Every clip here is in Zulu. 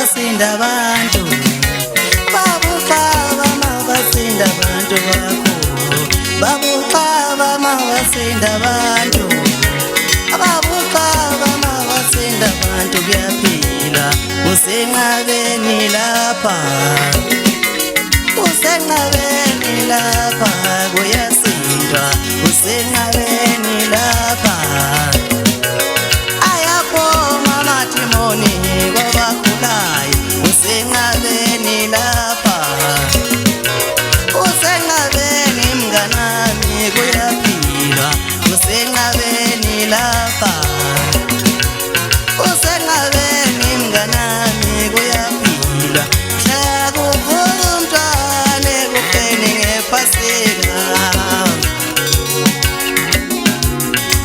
Mabasinda abantu, babuxaba mabasinda abantu bakho, babuxaba mabasinda abantu, babuxaba mabasinda abantu. Kuyaphila usenqabeni lapha, usenqabeni lapha, kuyasindwa usenqabeni lapha. Ayaphuma amadimoni kwabakhulayo usenqabeni lapha, usenqabeni mnganami, kuyaphilwa usenqabeni lapha, usenqabeni mnganami, kuyaphilwa. Mhla kuvuka umntwana ekufeni ngephasika,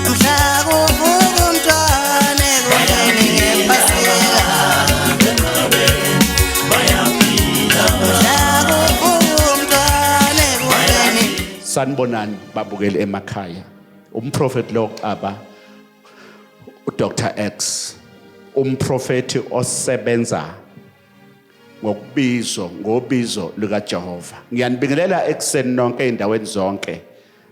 mhla kuvuka umntwana ekufeni ngephasika, mhla kuvuka umntwana ekufeni. Sanibonani babukeli emakhaya. Umprofeti lo xaba uDr X, umprofeti osebenza ngokubizo ngobizo likaJehova. Ngiyanibingelela ekuseni nonke endaweni zonke.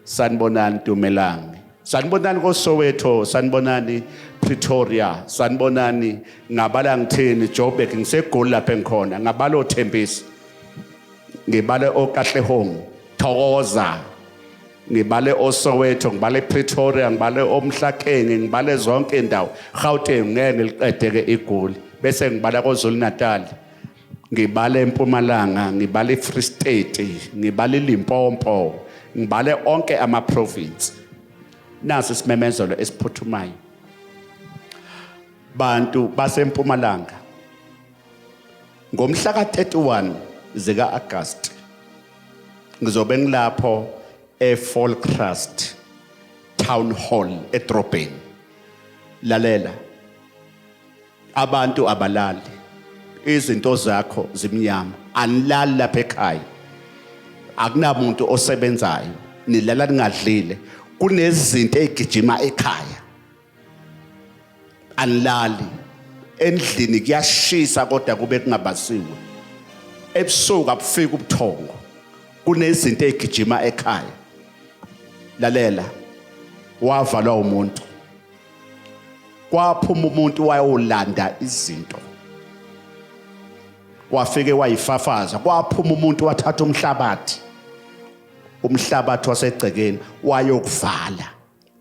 Sanibonani Dumelang. Sanibonani koSoweto, sanibonani Pretoria, sanibonani ngabala ngithini Joburg, ngiseGoli lapha engikhona, ngabala oThembisa. Ngibale oKatlehong, Thokoza. Ngibale oSoweto, ngibale Pretoria, ngibale oMhlakeng, ngibale zonke indawo. Gauteng ngeke ngiliqede ke iGoli. Bese ngibala KwaZulu Natal. Ngibale eMpumalanga, ngibale iFree State, ngibale iLimpopo, ngibale onke ama province. Nasi isimemezelo esiphuthumayo. Bantu baseMpumalanga, ngomhla ka-31 zika August ngizobe ngilapho eVolksrust Town Hall edrobheni. Lalela, abantu abalali, izinto zakho zimnyama, anilali lapha ekhaya, akunamuntu osebenzayo, nilala ningadlile, kunezinto ezigijima ekhaya, anilali endlini, kuyashisa kodwa kube kungabasiwe, ebusuku abufika ubuthongo, kunezinto ezigijima ekhaya. Lalela, wavalwa umuntu, kwaphuma umuntu wayolanda izinto, wafike wayifafaza, kwaphuma umuntu wathatha umhlabathi, umhlabathi wasegcekeni, wayokuvala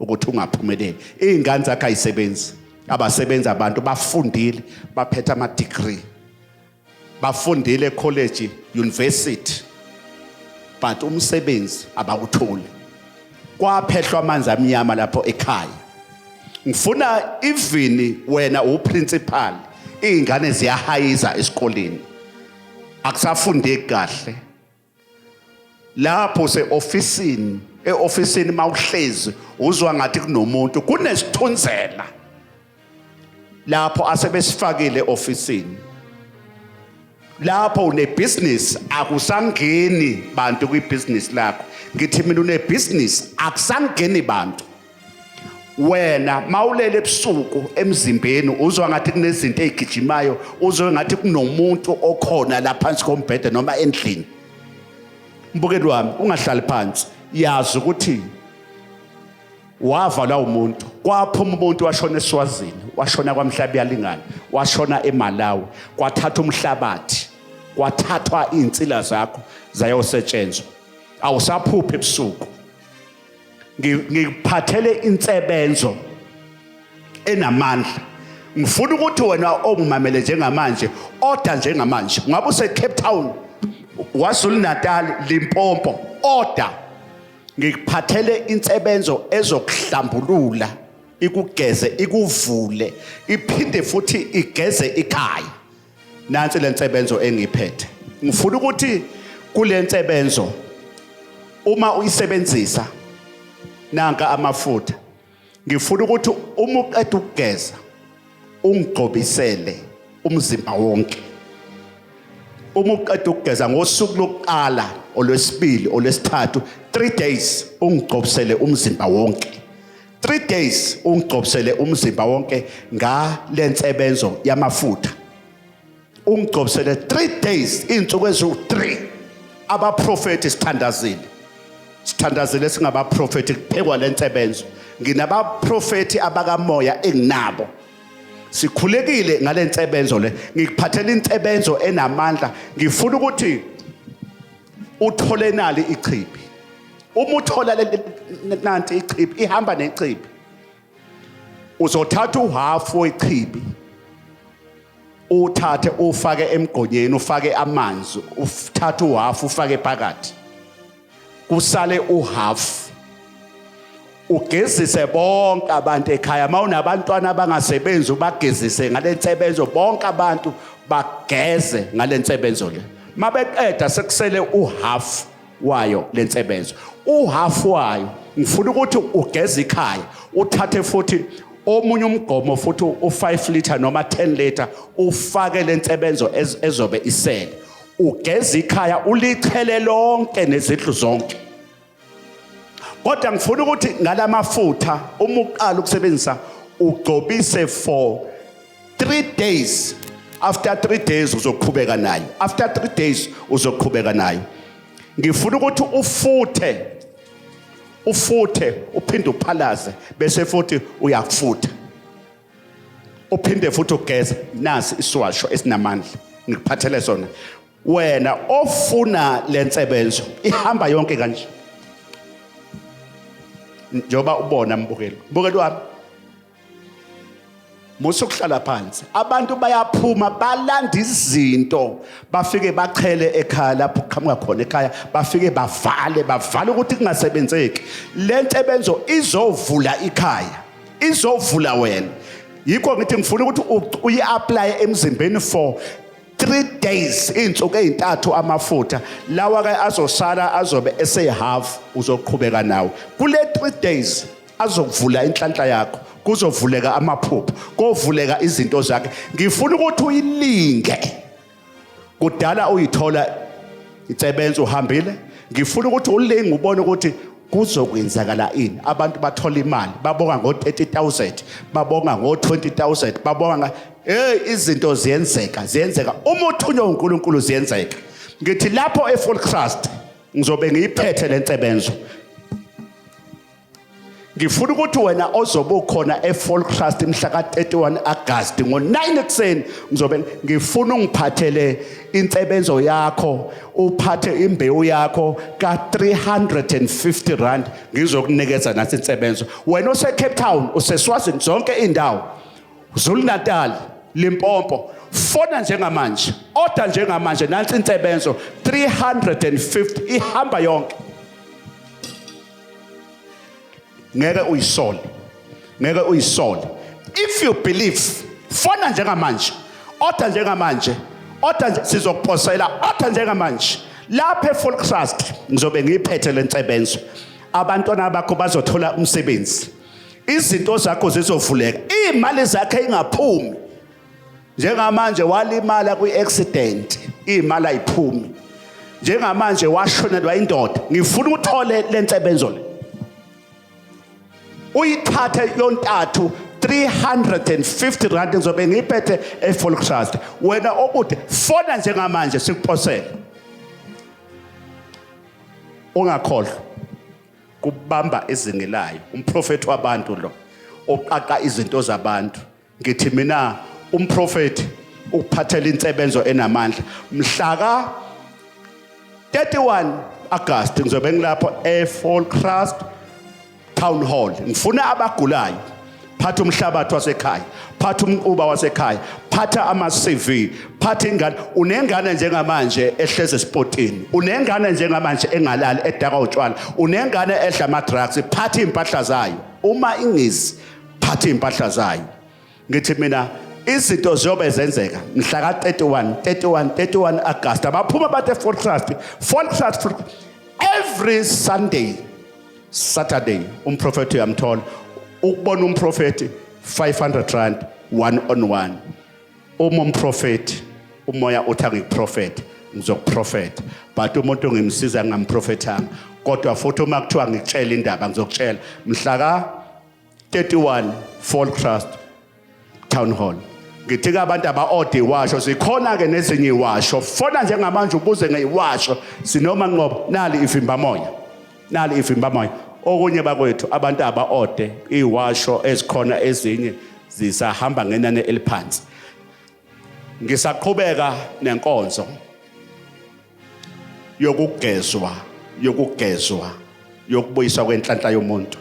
ukuthi ungaphumeleli. Iy'ngane zakhe ayisebenzi, abasebenzi, abantu bafundile, baphethe ama-degree, bafundile ecollege, university, but umsebenzi abawutholi. Kwaphehlwa amanzi amnyama lapho ekhaya. Ngifuna even wena uprincipal, iy'ngane ziyahayiza esikoleni, akusafundeki kahle lapho se-ofisini. E-ofisini mawuhlezi uzwa ngathi kunomuntu, kunesithunzela lapho asebesifakile e-ofisini. Lapho unebhizinisi akusangeni bantu kwibhizinisi lakho. Ngithi mina unebhizinisi akusangeni bantu. Wena mawulele ebusuku emzimbeni uzwa ngathi kunezinto ezigijimayo, uzwe ngathi kunomuntu okhona la phansi kombhede noma endlini. Mbukeli wami, ungahlali phansi, yazi ukuthi wavalwa umuntu, kwaphuma umuntu washona eSwazini, washona kwaMhlabuyalingana, washona eMalawi, kwathatha umhlabathi, kwathathwa iy'nsila zakho zayosetshenzwa, awusaphuphi ebusuku. Ngikuphathele insebenzo enamandla. Ngifuna ukuthi wena ongimamele njengamanje, order njengamanje, ungabe use Cape Town, KwaZulu Natal, Limpopo, order. Ngikuphathele insebenzo ezokuhlambulula, ikugeze, ikuvule, iphinde futhi igeze ikhaya. Nansi lensebenzo engiphethe. Ngifuna ukuthi kule nsebenzo uma uyisebenzisa, nanka amafutha, ngifuna ukuthi uma uqeda ukugeza ungigcobisele umzimba wonke. Uma uqeda ukugeza ngosuku lokuqala, olwesibili, olwesithathu, 3 days ungigcobisele umzimba wonke, 3 days ungigcobisele umzimba wonke ngalensebenzo yamafutha. Ungigcobisele 3 days, izinsuku eziwu-3. Abaprofeti sithandazile, sithandazile singabaprofeti, kuphekwa lensebenzo. Nginabaprofeti abakamoya enginabo, sikhulekile ngale nsebenzo le. Ngikuphathela insebenzo enamandla. Ngifuna ukuthi uthole nali ichibi. Uma uthola nanti ichibi, ihamba nechibi, uzothatha uhafu wechibi, uthathe ufake emgqonyeni, ufake amanzi, uthathe uhafu ufake phakathi, kusale uhafu, ugezise bonke abantu ekhaya. Mawunabantwana abangasebenzi, ubagezise ngale nsebenzo. Bonke abantu bageze ngale nsebenzo le. Mabeqeda, sekusele uhalf wayo lensebenzo. Uhalf wayo ngifuna ukuthi ugeze ikhaya, uthathe futhi omunye umgomo futhi u5 liter noma 10 liter, ufake lensebenzo ezobe isele, ugeze ikhaya, ulichele lonke nezindlu zonke. Kodwa ngifuna ukuthi ngalamafutha, uma uqala ukusebenzisa, ugcobise for 3 days. After 3 days uzoqhubeka nayo. After 3 days uzoqhubeka nayo. Ngifuna ukuthi ufuthe, ufuthe, uphinde uphalaze, bese futhi uyakufutha, uphinde futhi ugeze. Nasi isiwasho esinamandla ngikuphathele sona, wena ofuna lensebenzo. Ihamba yonke kanje njengoba ubona, mbukeli, mbukeli wami. Musa ukuhlala phansi. Abantu bayaphuma, balanda izinto, bafike bachele ekhaya lapho kuqhamuka khona ekhaya, bafike bavale, bavale ukuthi kungasebenzeki. Le nsebenzo izovula ikhaya, izovula wena. Yikho ngithi ngifuna ukuthi uyi-apply emzimbeni for 3 days, izinsuku ezintathu. Amafutha lawa ke azosala azobe ese-half, uzoqhubeka nawo kule 3 days. Azokuvula inhlanhla yakho, kuzovuleka amaphupho, kovuleka izinto zakhe. Ngifuna ukuthi uyilinge. Kudala uyithola insebenzo, uhambile. Ngifuna ukuthi ulinge, ubone ukuthi kuzokwenzakala ini. Abantu bathola imali, babonga ngo-30 000, babonga ngo-20 000, babonga nga hey, izinto ziyenzeka, ziyenzeka uma uthunywa uNkulunkulu, ziyenzeka. Ngithi lapho eVolksrust ngizobe ngiyiphethe lensebenzo. Ngifuna ukuthi wena ozobe ukhona eVolksrust mhla ka-31 August ngo-9 ekuseni, ngizobe ngifuna ungiphathele insebenzo yakho, uphathe imbewu yakho ka-350 rand, ngizokunikeza nathi insebenzo. Wena ose-Cape Town, useSwazini, zonke indawo, Zulu Natal, Limpopo, fona njengamanje, order njengamanje. Nansi insebenzo, 350, ihamba yonke. Ngeke uyisole, ngeke uyisole. If you believe, fona njengamanje, order njengamanje, order nje, sizokuposela. Order njengamanje. Lapha eVolksrust ngizobe ngiyiphethe lensebenzo. Abantwana bakho bazothola umsebenzi, izinto zakho zizovuleka, imali zakhe ingaphumi. Njengamanje walimala kwi-accident, imali ayiphumi. Njengamanje washonelwa indoda. Ngifuna uthole lensebenzo le, uyithathe yontathu, 350 rand. Ngizobe ngiyiphethe eVolksrust. Wena okude, fona njengamanje, sikuposele. Ungakhohlwa kubamba ezingelayo umprofeti wabantu lo oqaqa izinto zabantu. Ngithi mina umprofeti ukuphathela insebenzo enamandla. Mhlaka 31 August ngizobe ngilapho eVolksrust Town Hall. Ngifuna abagulayo, phatha umhlabathi wasekhaya, phatha umquba wasekhaya, phatha ama-CV, phatha ingane. Unengane njengamanje ehleze esipotini, unengane njengamanje engalali, edaka utshwala, unengane edla ama-drugs, phatha iy'mpahla zayo. Uma ingezi, phatha iy'mpahla zayo. Ngithi mina izinto ziyobe zenzeka mhla ka-31, 31, 31 August. Abaphuma abantu eVolksrust, Volksrust every Sunday, Saturday umprofethi uyamthola. Ukubona umprofethi, 500 rand, one on one. Uma umprofethi umoya uthi angikuprofethe, ngizokuprofetha, but umuntu ngimsiza ngingamprofethanga. Kodwa futhi uma kuthiwa ngikutshela indaba, ngizokutshela. Mhla ka 31, Volksrust Town Hall. Ngithi ke abantu aba-order iwasho, zikhona ke nezinye iwasho. Fona njengamanje ubuze ngeyiwasho, sinoma nqobo nali ivimbamoya. Nali ivimbamoya. Okunye bakwethu abantu aba-order iwasho ezikhona, ezinye zisahamba ngenani eliphansi. Ngisaqhubeka nenkonzo yokugezwa yokubuyiswa kwenhlanhla yomuntu.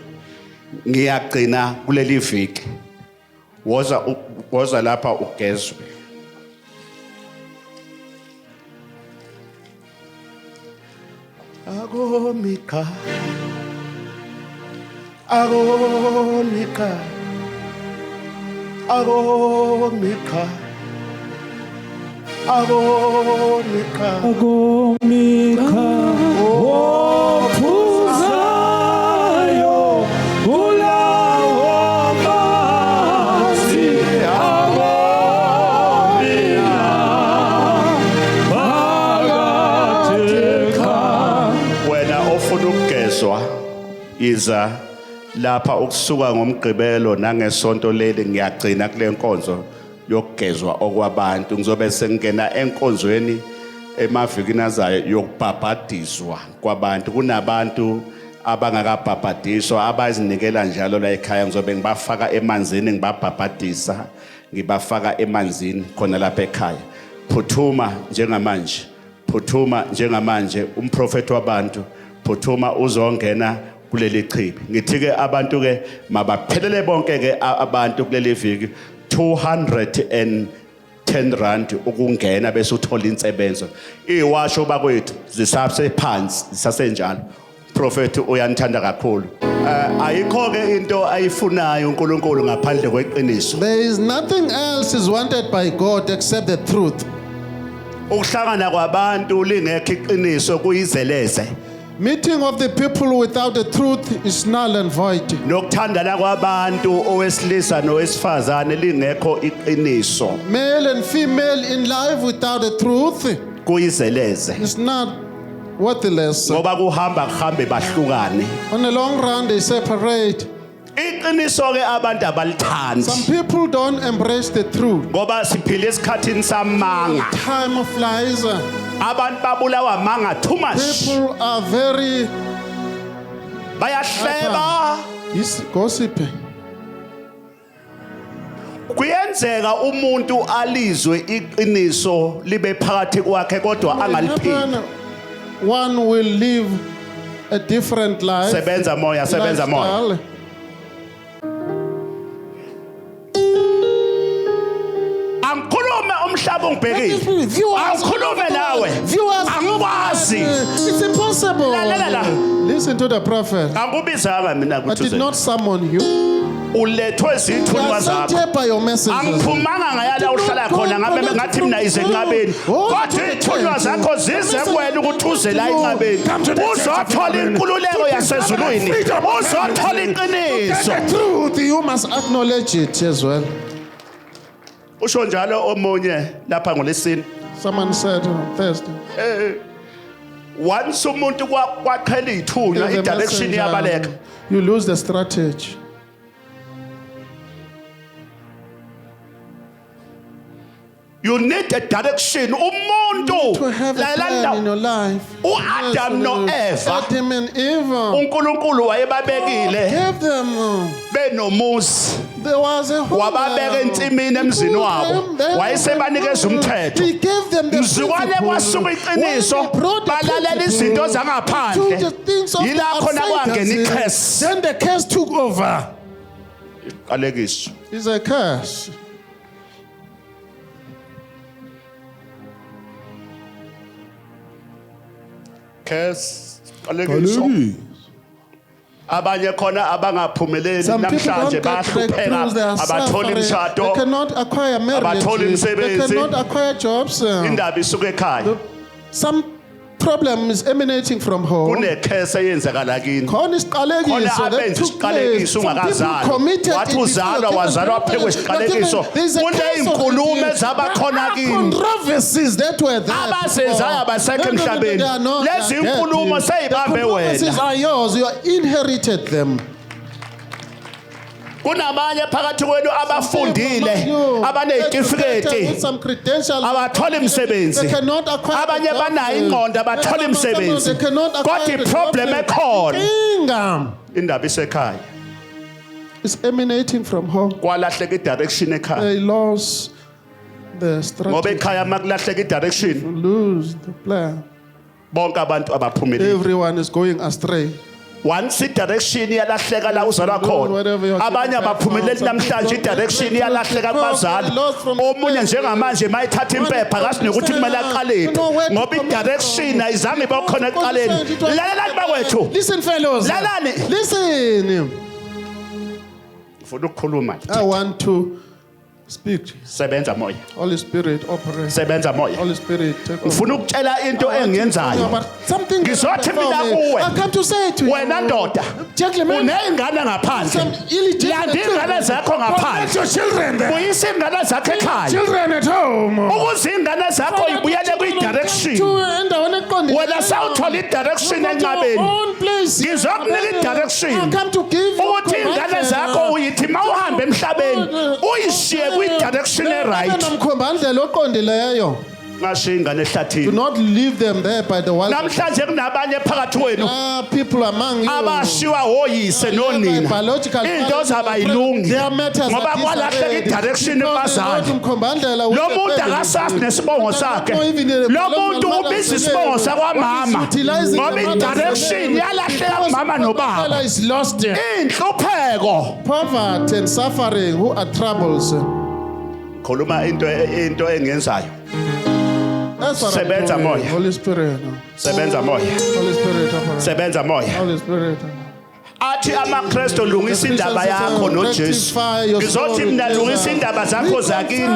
Ngiyagcina kuleli viki. Woza, woza lapha ugezwe. Akomika, akomika, akomika, akomika. Akomika ophuzayo kulawo manzi akomila phakathi. Wena ofuna ukugezwa, iza lapha ukusuka ngoMgqibelo nangesonto leli. Ngiyagcina kule nkonzo yokugezwa okwabantu. Ngizobe sengena enkonzweni emavikini azayo yokubhabhadiswa kwabantu. Kunabantu abangakabhabhadiswa abazinikela njalo la ekhaya. Ngizobe ngibafaka emanzini, ngibabhabhadisa, ngibafaka emanzini khona lapha ekhaya. Phuthuma njengamanje, phuthuma njengamanje, umprofethi wabantu, phuthuma uzongena kuleli chibi. Ngithi ke abantu ke mabaphelele bonke ke abantu kuleli viki, 210 rand ukungena bese uthola insebenzo. Iwasho bakwethu zisasephansi, zisasenjalo. Prophet uyanithanda kakhulu. Ayikho ke into ayifunayo uNkulunkulu ngaphandle kweqiniso. There is nothing else is wanted by God except the truth. Ukuhlangana kwabantu lingekho iqiniso kuyizeleze. Meeting of the people without the truth is null and void. Nokuthandana kwabantu owesilisa nowesifazane lingekho iqiniso Male and female in life without the truth kuyizeleze. Is not worthless. Ngoba kuhamba kuhambe bahlukane. On the long run, they separate. Iqiniso ke abantu abalithandi. Some people don't embrace the truth. Ngoba siphila esikhathini samanga. Time flies. Abantu babulawa amanga too much. People are very Bayahleba. Is gossip. Kuyenzeka umuntu alizwe iqiniso libe phakathi kwakhe kodwa angaliphili. Happen, one will live a different life. Sebenza moya, sebenza moya. Lifestyle. Angikhulume umhlaba ungibhekile. Viewers, Angikhulume nawe. Viewers, Angikwazi. It's impossible. Lalela la. Listen to the prophet. Angikubizanga mina I ukuthi did uze. not summon you. Ulethwe You zithunywa are sent zakho. here by your messengers. Angiphumanga ngayala uhlala khona, ngabe ngathi mina ize enqabeni, kodwa iy'thunywa zakho zize kuwena ukuthi uze la enqabeni uzothola inkululeko yasezulwini, uzothola iqiniso. The truth, you must acknowledge it as well. Usho njalo omunye lapha ngolesine. Someone said on Thursday. Once umuntu kwaqhela iy'thunywa, If the i-direction messenger, iyabaleka. you lose the strategy. You need a direction umuntu. To have a Lalela plan in la. your life. U-Adam no-Eva. Adam and Eve. uNkulunkulu wayebabekile Gave them. benomuzi. There was a home. Wababeka ensimini emzini wabo, wayesebanikeza umthetho. He gave them the Mzukwane principle. kwasuka iqiniso, When they brought the balalela principle izinto zangaphandle. to the things of Yila the khona kwangena outsiders, i-curse. then the curse took over. Qalekiso. It's a curse. Curse, qalekiso. Abanye khona abangaphumeleli Some people namhlanje don't get bayahlupheka, breakthroughs, they are abatholi suffering. imishado. They cannot acquire marriage. Abatholi They imisebenzi. cannot acquire jobs. Indaba isuka ekhaya. Some problem is emanating from home. Kune-curse eyenzakala kini. Khona isiqalekiso Khona that abenza took place. isiqalekiso Some people ungakazalwa. committed Wathi it before uzalwa, given wazalwa birth. phezu kwesiqalekiso. There's a curse Kuney'nkulumo already. ezabakhona There are kini. controversies that were there Abazenzayo before. abasekho No, no, no, emhlabeni. they are not. Lezi They are dead. nkulumo sey'bambe The controversies wena. are yours. You inherited them. Kunabanye phakathi kwenu abafundile, You, abaney'tifiketi, with some credentials, abatholi imisebenzi. they cannot acquire Abanye the job. banayo ingqondo, abatholi imisebenzi. They cannot acquire Kodwa the i-problem job. ekhona, Inkinga indaba isekhaya. is emanating from home. Kwalahleka i-direction ekhaya. They lost the Ngoba strategy, ekhaya makulahleka i-direction, lose the plan. bonke abantu abaphumeleli. Everyone is going astray. Once i-direction iyalahleka la uzalwa khona, abanye abaphumeleli namhlanje, i-direction iyalahleka kubazali. Omunye njengamanje mayithatha impepha akazi nokuthi kumele aqalephi, ngoba i-direction ayizange ibe khona ekuqaleni. Lalelani bakwethu. Listen, fellows. Lalani. Listen. Ngifuna ukukhuluma. I want to speak. Sebenza moya. Holy Spirit, operate. Sebenza moya. Holy Spirit, take over. Ngifuna ukutshela into engiyenzayo. But something Ngizothi mina kuwe, I come to say to you, wena ndoda, gentlemen, uney'ngane ngaphandle, some illegitimate landa iy'ngane zakho Let ngaphandle, your children there. buyisa iy'ngane zakho ekhaya, Children at home. ukuze iy'ngane zakho ibuyele kwi-direction. To endaweni eqondileyo. Wena sawuthola i-direction You've got your enqabeni. own place. Ngizokunika i-direction. I come to give you Ukuthi iy'ngane zakho uyithi ma uhambe emhlabeni uyishiye kwi-direction e-right. Nomkhombandlela oqondileyo. Ngashiya ingane Do ehlathini. not leave them there by the wild. Namhlanje kunabanye phakathi wenu Ah, people among you. abashiwa oyise nonina, Biological into zabayilungi Their matters ngoba are kwalahleka disarrayed. i-direction Because they kubazali. not umkhombandlela with Lo the muntu family. akasazi nesibongo sakhe. Not even the Lo muntu ubiza isibongo sakwamama What is utilizing ngoba the mother's i-direction name. yalahleka kumama nobaba. Is lost there. Inhlupheko. Poverty and suffering who are troubles. Khuluma into engiyenzayo. That's what I'm Sebenza doing. moya. Holy Spirit. Sebenza moya. Holy Spirit. operate. Sebenza moya. Holy Spirit. Athi amaKristu, lungisa indaba yakho noJesu. Ngizothi mina, lungisa indaba zakho zakini,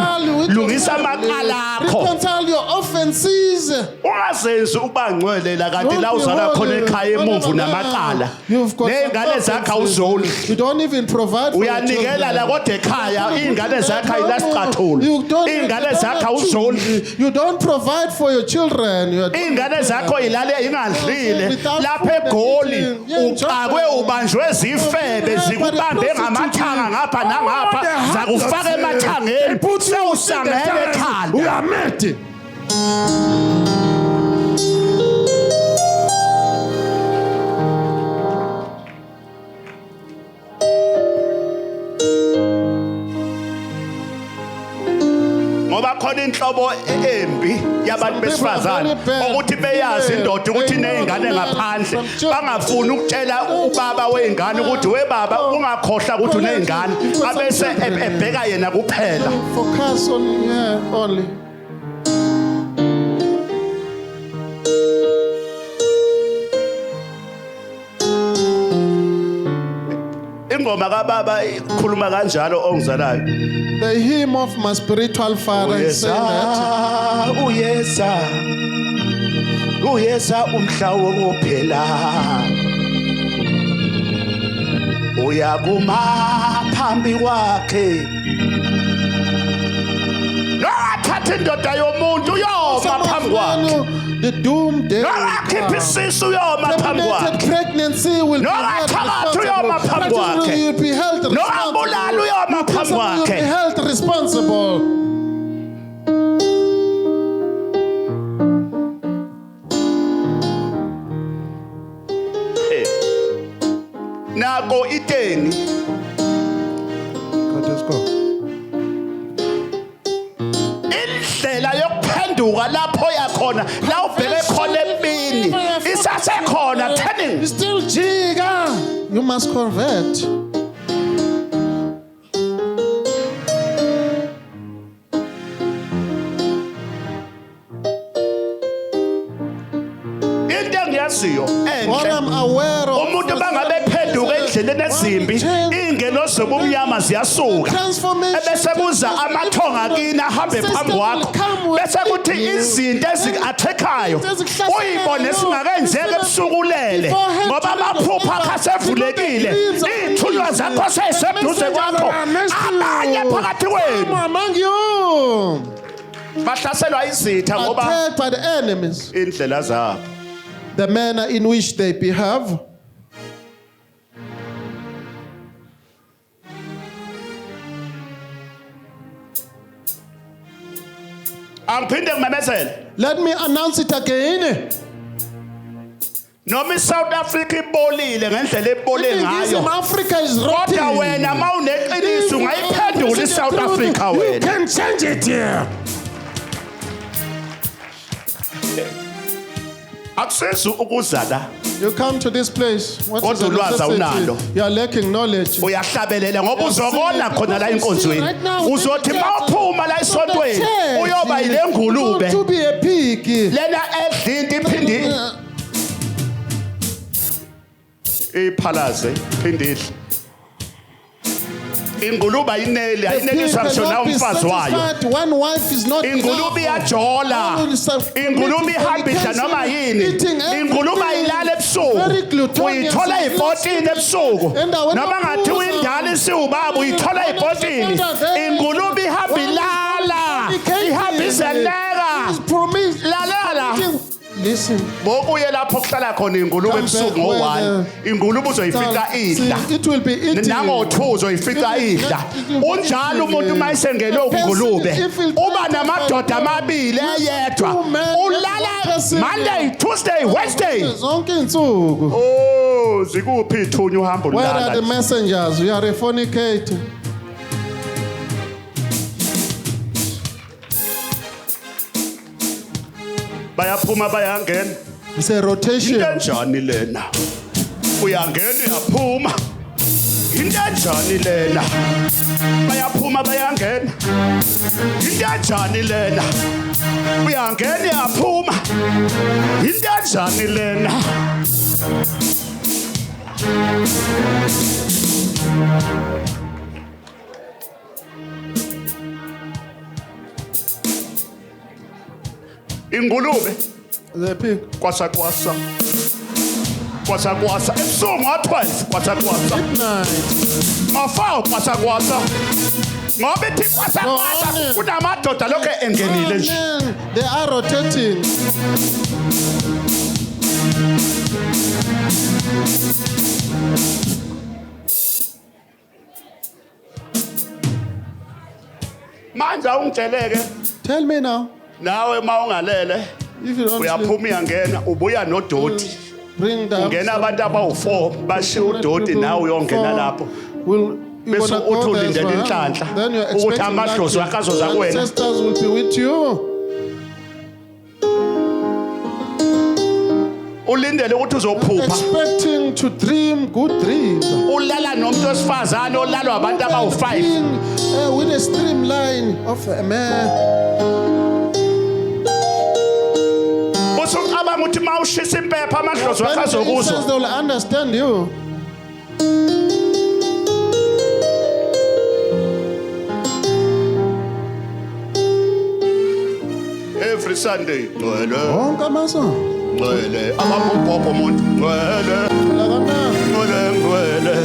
lungisa amacala akho. Reconcile your offenses. Ungazenzi uba ngcwele la kanti la uzalwa khona ekhaya emumvu namacala, You've got ney'ngane zakho awuzondli. You don't even provide for your Uyanikela la children. kodwa ekhaya iy'ngane zakho ayilasicathulo, You don't- iy'ngane zakho awuzondli. You don't provide for your children. You are- Iy'ngane zakho ilale ingadlile lapha eGoli, uxakwe ubanjwe zifebe, zikubambe ngamathanga ngapha nangapha, zakufaka emathangeni, sewusangene ekhanda. We are mad. Ngoba khona inhlobo embi yabantu besifazane ukuthi beyazi indoda ukuthi iney'ngane ngaphandle, bangafuni ukutshela ubaba wey'ngane ukuthi, "We baba, ungakhohlwa ukuthi uney'ngane," abese ebheka yena kuphela. Focus on her only. Ingoma kababa ikhuluma kanjalo ongizalayo. The hymn of my spiritual father is saying that Uyeza, uyeza, uyeza umhla wokuphela, uyakuma phambi kwakhe, nongathatha indoda yomuntu uyoma phambi kwakhe, the doom day will nongakhipha come. isisu uyoma phambi Terminated kwakhe, pregnancy will be held Nongathakathi uyoma responsible. phambi kwakhe. Pregnancy will be held nongabulali responsible. uyoma phambi Will be kwakhe. held responsible. Nako iteni. God, let's go. Indlela yokuphenduka lapho yakhona la ubheke khona empini isasekhona, turning. Still jika. You must convert. Into engiyaziyo What enhle, I'm aware of. umuntu bangabe phenduka endleleni ezimbi, iy'ngeno zobumnyama ziyasuka, Transformation. ebese kuza amathonga kini ahambe phambi kwakho, bese kuthi izinto ezi-athekhayo uyibone singakenzeki ebusuku ulele, ngoba amaphupho akho asevulekile, iy'thunywa zakho seyiseduze kwakho. Abanye phakathi kwenu Some among you bahlaselwa izitha ngoba attacked by the enemies. indlela zabo The manner in which they behave. Angiphinde ngimemezele. Let me announce it again. Noma iSouth Africa ibolile ngendlela ebole Iningizimu ngayo. Africa is Kodwa rotting. wena mawuneqiniso ungayiphendula iSouth Africa You wena. can change it here. Akusizi ukuza la. You come to this place. What Kodwa is the ulwazi necessity? awunalo. You are lacking knowledge. Uyahlabelela ngoba uzobona khona la enkonzweni. Uzothi mawuphuma la esontweni uyoba yile ngulube. To be a pig. Lena edla into iphinde iphalaze iphinde idle. Ingulube ayineli, The pig ayineliswa ngisho cannot be nawumfazi wayo. satisfied. One wife is not Ingulube enough. iyajola. Ingulube ihamba idla noma yini. Ingulube ayilala ebusuku. Very gluttonous. Uyithola yi-14 ebusuku. Endaweni Noma ngathiwa yokuphuza. indala isiwubaba uyithola yi-14. Ingulube ihamba ilala. Ihamba izeleka. Lalela. Listen. Bokuye lapho kuhlala khona ingulube Come ebusuku back where ngo-1. Ingulube uzoyifica idla. See, it will be eating. Nango-2 uzoyifica idla. Unjalo umuntu uma esengenwe ungulube uba namadoda amabili eyedwa, ulala Monday, Tuesday, Wednesday. Zonke insuku. Oh, zikuphi ithunya uhambo Where are the lulala? messengers? You are a fornicator. Bayaphuma bayangena. It's a rotation. Into enjani lena? Uyangena uyaphuma. Into enjani lena? Bayaphuma bayangena. Into enjani lena? Uyangena uyaphuma. Into enjani lena? Ingulube The pig. Kwasa kwasa kwasa kwasa ebusuku ngo-12 kwasa kwasa Midnight. ngo-4 kwasa kwasa ngoba ithi kwasa kwasa Ngone. kunamadoda lokho engenile nje. Amen. They are rotating. Manje awungitsheleke. Tell me now. Nawe uma ungalele If you don't sleep, uyaphuma uyangena ubuya nodoti. Bring the Ungena abantu abawu-4 bashiya udoti nawe uyongena lapho. Will you Bese gonna go uthi there as ulindele well. inhlanhla, Then you're ukuthi expecting amadlozi lucky. wakho azoza kuwena. Ancestors will be with you. Ulindele ukuthi uzophupha. Expecting to dream good dreams. Ulala nomuntu wesifazane olalwa abantu abawu-5. Being, with a streamline of a man. Usucabanga ukuthi uma ushisa impepha amadlozi wakho When the azokuzwa. incense, they will understand you. Every Sunday ngcwele, Wonke amaso. ngcwele, abambubhobho umuntu ngcwele, Phila kamnandi. ngcwele, ngcwele.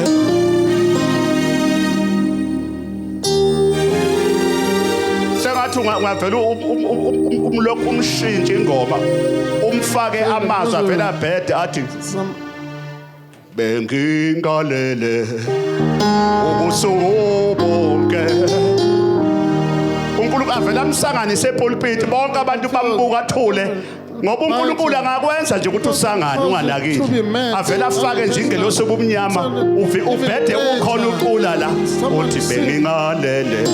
Sengathi ungavele umlokhu umshintshe ingoma umfake amazwi avele abhede athi Some bengingalele ubusuku bonke. uNkulunkulu avele amsanganise epulpit bonke abantu bambuka athule ngoba uNkulunkulu angakwenza nje ukuthi usangane unganakile avele afake nje ingelosi obumnyama ubhede ukhona ucula la uthi bengingalele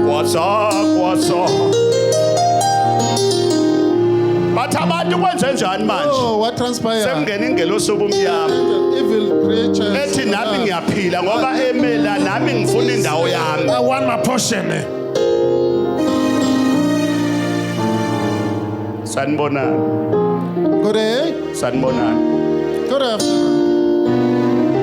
kwasa kwasa. Bathi abantu kwenze njani manje? Oh, what transpired? Sekungena ingelosi obumnyama The evil creatures. ethi nami ngiyaphila ngoba emela nami ngifuna indawo yami. I want my portion. Sanibonani. Good day. Sanibonani. Good afternoon.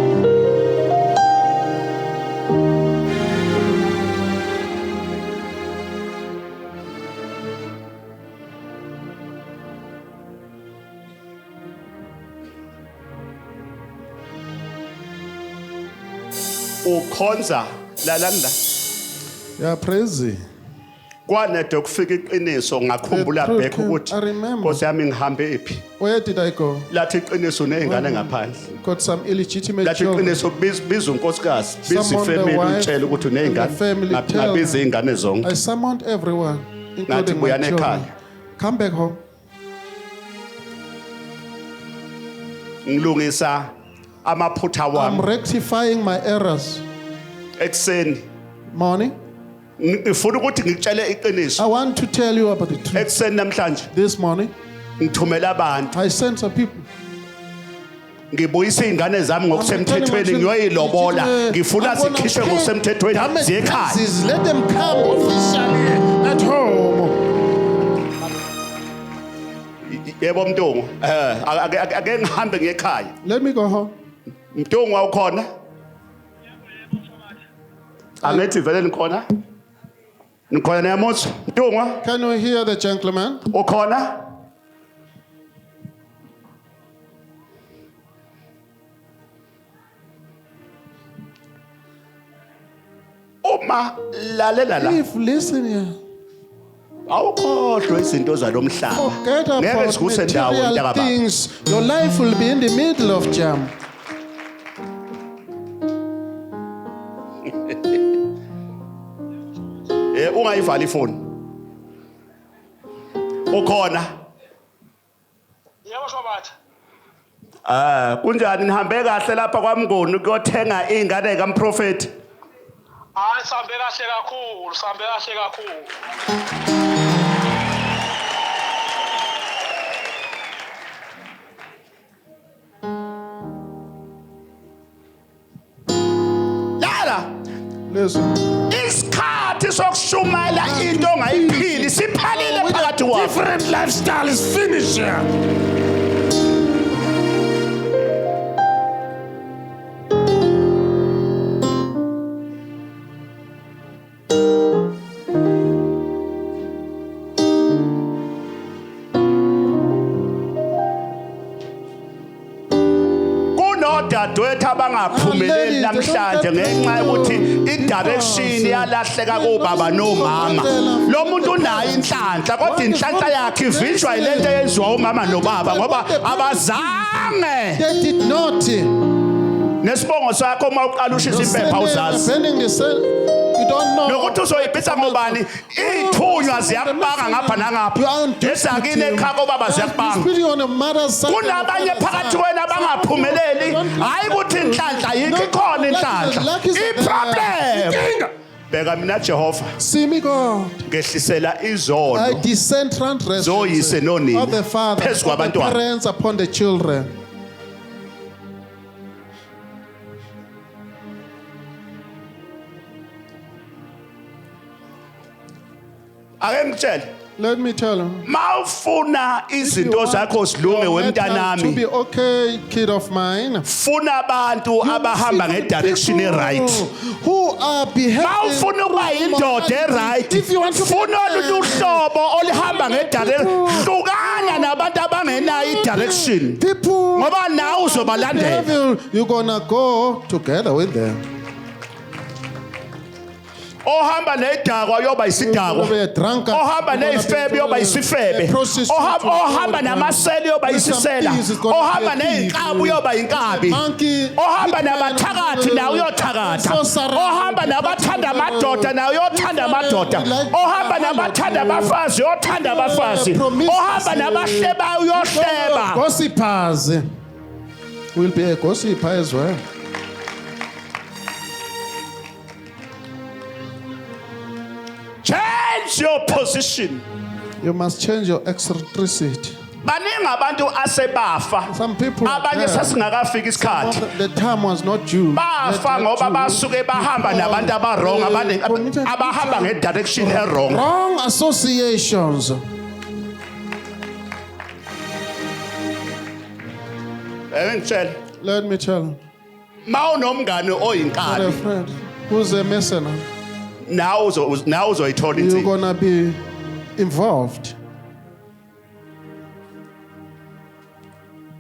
Ukhonza lalani la. You are praising. Kwanede kufika iqiniso ngakhumbula The truth back came. ukuthi I remember. Nkosi yami ngihambe iphi. Where did I go? Lathi iqiniso nezingane ngaphandle. Got some illegitimate Lathi children. iqiniso biza unkosikazi, biza Summon the ifamily wife utshele ukuthi unezingane. and the family, tell Ngabiza them. izingane zonke. I summoned everyone, including my buyani children. ekhaya. Come back home. Ngilungisa amaphutha I'm wami rectifying my errors. ekuseni. Morning. Ngifuna ukuthi ngikutshele iqiniso. I want to tell you about the truth. Ekuseni namhlanje This morning, ngithumela abantu I sent some people. ngibuyisa izingane zami ngokusemthethweni ngiyoyilobola ngifuna zikhishwe ngokusemthethweni ziye ekhaya. Let them come officially at home. Yebo Mntungu, ake ngihambe ngiye ekhaya. Let me go home. Mntungu awukhona? Angithi vele nikhona? Nikhona niyamuzwa? Mntungwa Can we hear the gentleman? ukhona? Uma lalela la If listen here, awukhohlwe izinto zalomhlaba. forget Ngeke about sikuse ndawo material mntakababa. things. Your life will be in the middle of jam. Ungayivali ifoni. Ukhona? Yebo Sobatha. Ah, kunjani nihambe kahle lapha kwaMnguni kuyothenga ingane kaMprofeti? Hayi sihambe kahle kakhulu, sihambe kahle kakhulu. Lala, Listen. isikhathi sokushumayela into ongayiphili siphelile phakathi kwakho. Different lifestyle is finished here. Kunodadewethu abangaphumeleli namhlanje ngenxa yokuthi i-direction yalahleka kobaba nomama. Lo muntu unayo inhlanhla kodwa inhlanhla yakhe ivinjwa yilento eyenziwa umama nobaba ngoba abazange They did not. nesibongo sakho uma uqala ushisa impepha uzazi. Burning the cell, you don't know. Nokuthi uzoyibhisa ngobani iy'thunywa ziyakubanga ngapha nangapha You are on duty. ezakini ekhaya kobaba ziyakubanga. Spirit on the mother's side. Kunabanye phakathi wena abangaphumeleli hayi ukuthi inhlanhla yikho ikhona inhlanhla i-problem bheka mina Jehova See me, God. ngehlisela I izono descend transgressions Zoyise nonina of the father, phezu of the kwabantwana. parents upon the children. Ake ngitshele Let me tell you. mawufuna If you izinto want zakho zilunge your matter To wemntanami be okay, kid of mine. funa abantu abahamba ngedirection e-right. Who are behaving. Mawufuna ukuba yindoda e-right If you want to be funa olunye uhlobo olihamba ngedirection hlukana nabantu abangenayo i-direction People ngoba nawe uzobalandela. behaving, you're gonna go together with them. Ohamba nedakwa yoba isidakwa, You're gonna be a drunkard. ohamba You're gonna be neyifebe yoba a isifebe, prostitute. ohamba namasele yoba With some isisela, thieves, it's gonna be a ohamba thief. neyinkabi yoba inkabi, Monkey, ohamba hitman, nabathakathi nawe uyothakatha, sorcerer, ohamba nabathanda amadoda nawe uyothanda amadoda, ohamba nabathanda abafazi uyothanda abafazi, ohamba nabahlebayo uyohleba. Gossipers will be a gossiper as well. Change your position. You must change your eccentricity. Baningi abantu asebafa Some people are abanye dead. sasingakafiki isikhathi The time was not due. bafa ngoba basuke bahamba nabantu aba-wrong, abahamba nge-direction e-wrong. Wrong associations. Ake ngitshele Let me tell you. ma unomngane Got a oyinkabi friend who's a mercenary. nawe uzoyithola You're insipho. gonna be involved.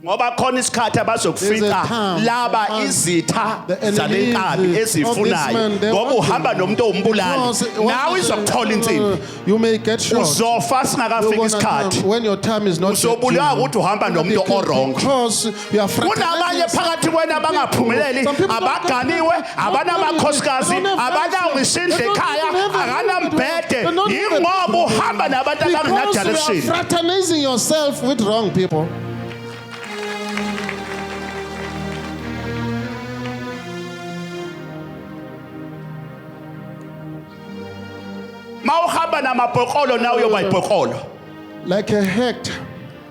Ngoba khona isikhathi abazokufica There's a time laba when izitha the enemies zalenkabi of this ezifunayo man, they ngoba want uhamba you. nomuntu owumbulali Because what nawe is- izokuthola insimbi. You may get shot. Uzofa You're singakafiki gonna isikhathi. come when your time is not yet Uzobulawa due. ukuthi uhamba You're gonna nomuntu be killed o-wrong. because you are Kunabanye fraternizing. phakathi kwena abangaphumeleli, Some people don't- abaganiwe, abanamakhosikazi, They don't have abanawo friends. isindlu They don't ekhaya, even have a akanambhede. They don't even- Yingoba uhamba nabantu Because you are abangena-direction. fraternizing yourself with wrong people. Mawuhamba namabhokolo nawe uyoba yibhokolo. Like a hacked.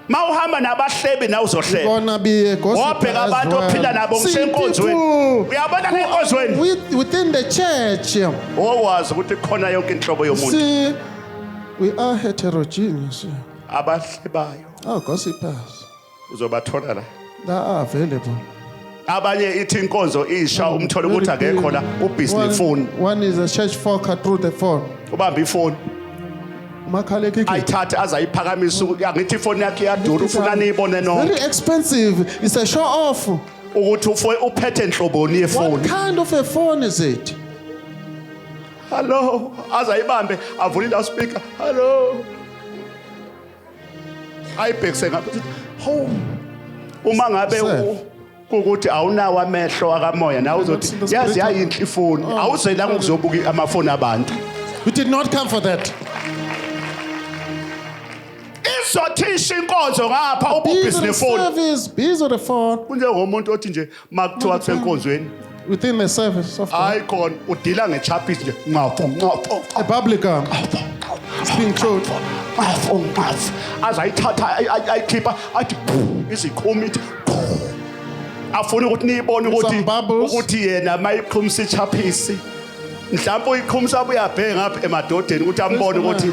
Mawuhamba nabahlebi nawe uzohleba. Gonna be a gossiper Wabheka as abantu well. ophila nabo See, ngisenkonzweni. people Uyabona la enkonzweni? within the church, Owazi ukuthi khona yonke inhlobo yomuntu. see, we are heterogeneous. Abahlebayo Oh, gossipers, uzobathola la. they are available. Abanye ithi inkonzo isha umthole ukuthi akekho la ubhizi nefoni. One is a church forker through the phone. Ubamba ifoni. Umakhalekhikhini. Ayithathe azayiphakamisa angithi ifoni yakhe iyadura ufuna niyibone nonke Very expensive. It's a show off. ukuthi uphethe nhloboni What yefoni. kind of a phone is it? Hello, azayibambe avule loudspeaker. Hello. Ayibhekise ngapha. Hawu. Uma ngabe Sir. kukuthi awunawo amehlo akamoya nawe uzothi Not the yazi spirit of- yayinhle ifoni. Awuzelanga ukuzobuka amafoni abantu. You did not come for that. Izothisha inkonzo ngapha Busy ububhizi with the nefoni. service, busy with the phone. Kunjengomuntu othi nje makuthiwa kusenkonzweni Within the service of God. hayi khona udila ngechapisi nje ngafo ngafo A bubblegum. It's being chewed. ngafo ngafo azayithatha ayikhipha athi phu izikhumi ithi phu. Afuna ukuthi niyibone ukuthi Some bubbles. ukuthi yena mayiqhumisa ichaphisi mhlawumbe uyiqhumisa abuye abheke ngapha emadodeni ukuthi ambone ukuthi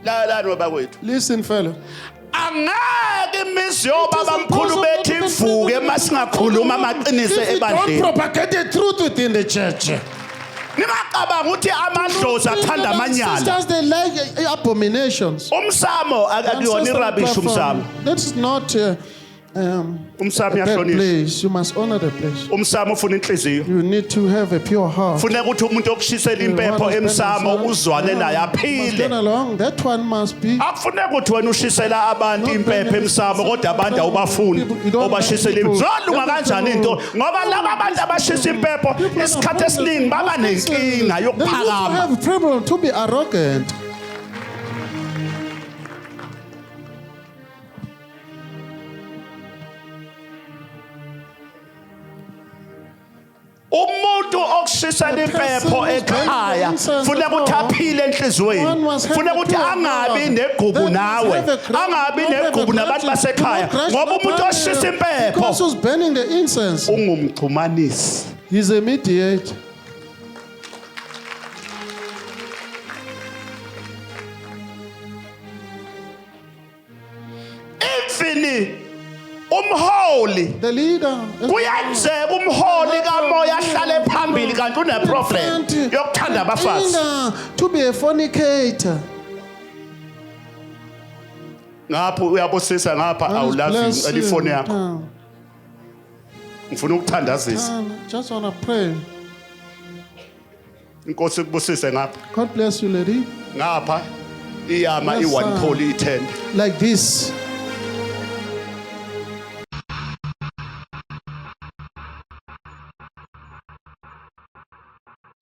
la la nobakwethu. Listen, fellow. Angeke imizi yobabamkhulu bethu ivuke masingakhuluma amaqiniso If you don't ebandleni. propagate the truth within the church. Ningacabanga ukuthi amadlozi athanda amanyala. Sisters, they like abominations. Umsamo akuyona Ancestral irabishi platform. umsamo. That's not Umsamo a bad uyahlonishwa. place. You must honor the place. Umsamo ufuna inhliziyo. You need to have a pure heart. Funeka ukuthi umuntu okushisela impepho emsamo uzwane naye Must aphile. get along. That one must be. Akufuneka ukuthi wena ushisela abantu impepho emsamo kodwa abantu awubafuni obashisela impepho. Zolunga kanjani into ngoba laba abantu abashisa impepho isikhathi esiningi baba nenkinga They used to yokuphakama. have problem to be arrogant. Umuntu okushisela impepho ekhaya funeka ukuthi aphile enhliziyweni, funeka ukuthi angabi negubu nawe, angabi negubu nabantu basekhaya, ngoba umuntu oshisa impepho Because who's burning the incense? ungumxhumanisi. He's a mediator. Even umholi The leader. kuyenzeka umholi kamoya ahlale phambili kanti uneproblem yokuthanda abafazi. Leader, To be a fornicator. Ngapha uyabusisa ngapha awulazi Bless ifoni you. yakho. Ngifuna ukuthandazisa. Just wanna pray. Inkosi ikubusise ngapha. God bless you, lady. Ngapha iyama Yes, i-one sir. pole ithende. Like this.